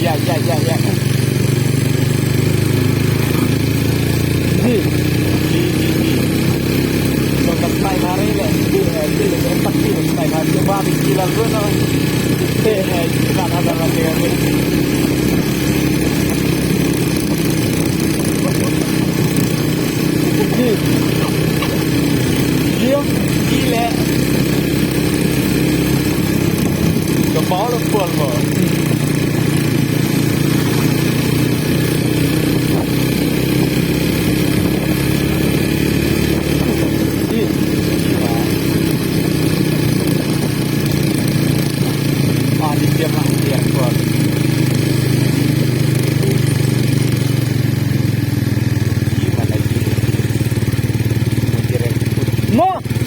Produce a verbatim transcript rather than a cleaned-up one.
Ya, ya, ya, ya. Ji. Ji, ji, ji. So, ka sniper hi le. Ji, eh, ji le, ka sniper hi le, sniper. Ji, ba, bi, ji, la, lu, no. Ji, eh, ji, la, la, la, la, la, la. Ji. Ji, oh. Ji, le. Ka ball of football. Mo!